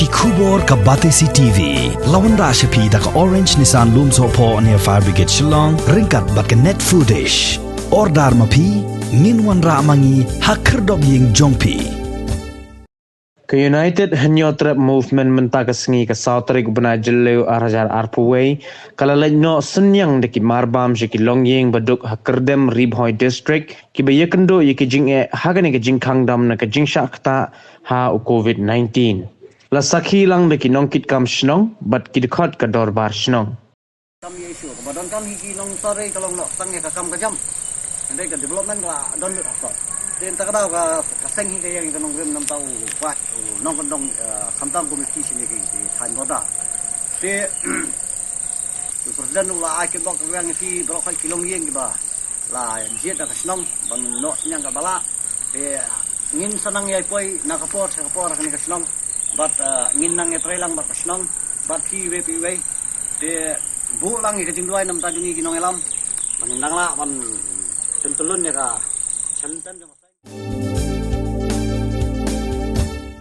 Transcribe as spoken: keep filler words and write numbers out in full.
Khubor ka Batesi T V la wanrah sha phi da ka Orange Nissan Lumsohphoh near Fire Brigade Shillong ryngkat bad ka Net Foodish. Order ma phi, ngin wanrah ma ngi ha khyrdop ïing jong phi. Ka United Hynñiewtrep Movement mynta ka sngi ka saw tarik u bnai Jylliew ar hajar arphew wei ka la leit noh synñiang da ki marbam sha ki longïing ba duk ha Kyrdem, Ri Bhoi District, kiba ïakynduh ïa ki jingeh ha kane ka jingkhang dam na ka jingshah ktah ha u covid nineteen. La sakhi lang da ki nongkitkam shnong bad ki dkhot ka dorbar shnong. Kam ïa issue kaba donkam hi ki nongtore ka long noh tang ïa ka kam ka jam. Hynrei ka development ka la don lut ha sor. Te mynta ka daw ka, ka seng hi ka ïeng ïa ka nongrim namar u paid u nongkyndong, eh, khamtam committee shane ki, ki thaiñ border. Te u president u la ai kitbok ka weng ïa ki baroh khoit ki longïing kiba la jied da ka shnong ban noh synñiang kaba lah. Te ngin sa nang ïai poi na ka por sha ka por ha kane ka shnong. Bad, eh, ngin nang ïatreilang bad ka shnong bad phi iwei pa iwei. Te buh lang ïa ka jingduwai na bynta jong ngi ki nongïalam ba ngin nang lah ban shim tylun ïa ka shim ten jong ka